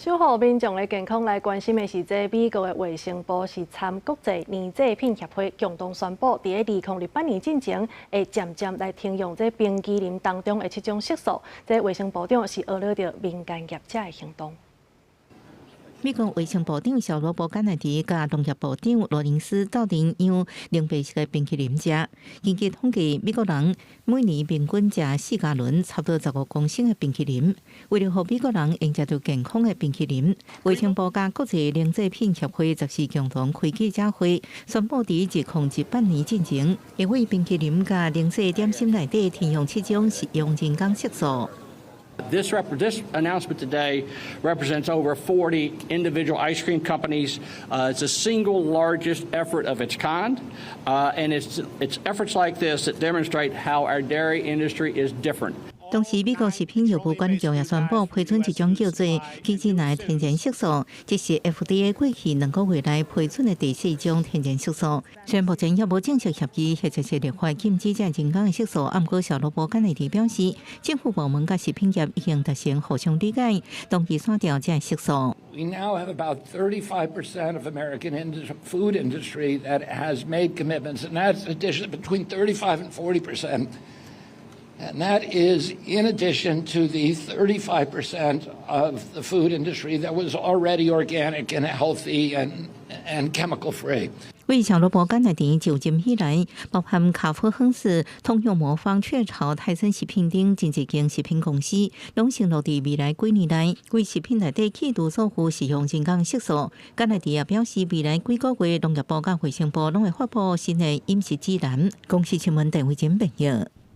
守護民眾的健康來關心的是，這美國的衛生部是參國際奶製品協會共同宣布，佇2028年進前會漸漸來停用這冰淇淋當中的七種色素。這衛生部長是呵咾著民間業者的行動。美國衛生部長小羅伯甘迺迪佮農業部長羅林斯鬥陣養奶白色的冰淇淋食。根據統計，美國人每年平均食4加侖，差不多15公升的冰淇淋。為了予美國人會用食著健康的冰淇淋，衛生部佮國際奶製品協會14共同開記者會，宣布佇2018年進前，會為冰淇淋佮奶製點心內底停用七種食用人工色素。 This announcement today represents over 40 individual ice cream companies. It's the single largest effort of its kind, and it's efforts like this that demonstrate how our dairy industry is different. 同時，美國食品藥物管理局也宣布批准一種叫做雞精奶天然色素，這是 FDA 過去2個月內批准的第四種天然色素。雖然目前猶無正式協議，或者是立法禁止這人工的色素，毋過小羅伯甘迺迪表示，政府部門佮食品業已經達成互相理解，同意刪掉這色素。 We now have about 35% of American food industry that has made commitments, and that's addition between 35 and 40%. And that is in addition to the 35% of the food industry that was already organic and healthy and chemical free. 為小羅伯甘迺迪就任以來，包含卡夫亨氏、通用磨坊、雀巢、泰森食品等真濟間食品公司，攏承諾佇未來幾年內，為食品內底去除所有食用人工色素。甘迺迪也表示，未來幾個月，農業部佮衛生部攏會發布新的飲食指南。公視新聞鄧慧珍報導。